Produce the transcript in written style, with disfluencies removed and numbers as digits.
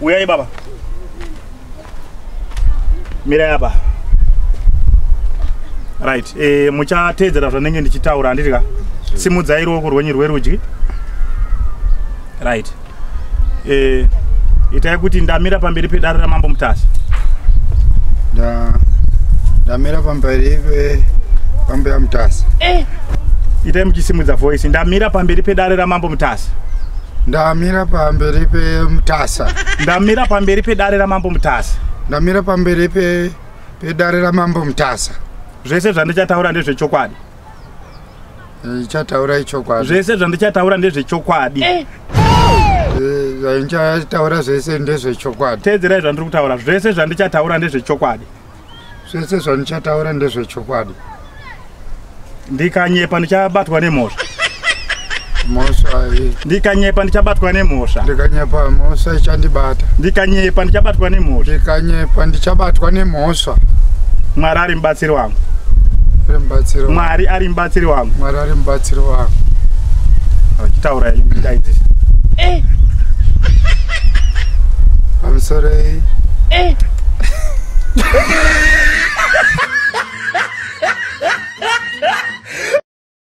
Uyai baba. Mirai apa. Right, muchateedzera zvandinenge ndichitaura, handiti ka? Simudzai ruoko rwenyu rwerudyi. Right. Itai kuti ndamira pamberi pedare raMambo Mutasa. Ndamira pamberi pambuya Mutasa. Itai muchisimudza voice. Ndamira pamberi pedare raMambo Mutasa. Ndamira pamberi peMutasa. Ndamira pamberi pedare raMambo Mutasa. Ndamira pamberi pedare raMambo Mutasa. Zvese zvandichataura ndezvechokwadi. Ndichataura ichokwadi. Zvese zvandichataura ndezvechokwadi. Zvandichataura zvese ndezvechokwadi. Teedzerai zvandiri kutaura. Zvese zvandichataura ndezvechokwadi. Zvese zvandichataura ndezvechokwadi. Ndikanyepa ndichabatwa nemhosva. Mhosva. Ndikanyepa ndichabatwa nemhosva. Ndikanyepa mhosva ichandibata. Ndikanyepa ndichabatwa nemhosva. Ndikanyepa ndichabatwa nemhosva. Mwari ari mubatsiri wangu. Mwari ari mubatsiri wangu. Mwari ari mubatsiri wangu. Chitaura ndaidzisa. Pamusoro.